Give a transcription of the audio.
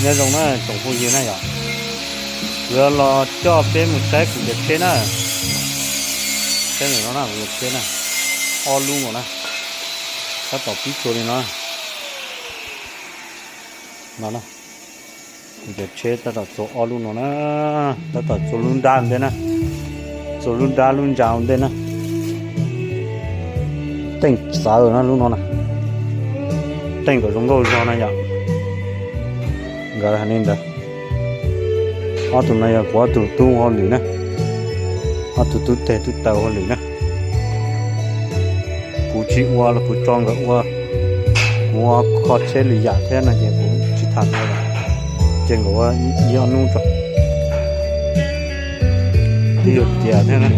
Nyob zoo na tsoom phooj ywg na yom, kuv yuav los coj peb mus saib kuv cov tsheb na. Saib ntawm no na, kuv cov tsheb na, ob lub no na, tab tom pib txua li no. No na, kuv cov tsheb tab tom txua ob lub no na, tab tom txua lub nrab ntej na, txua lub nrab lub ntsa ua ntej na. Teej txawv na lub no na, teej kom zoo nkauj zog na yom. Nkawd hais li ntawd. Ob tug no yog kuv ob tug tub hauj lwm na, ob tug tub teg tub taw hauj lwm na. Kuv tsis ua los kuv tso nkawd ua, kuv ua kho tsheb lwm yam thiab no ces kuv tsis tham ntau lawm, ces nkawd ua ib ob hnub tso. Twb yuav tias thiab na.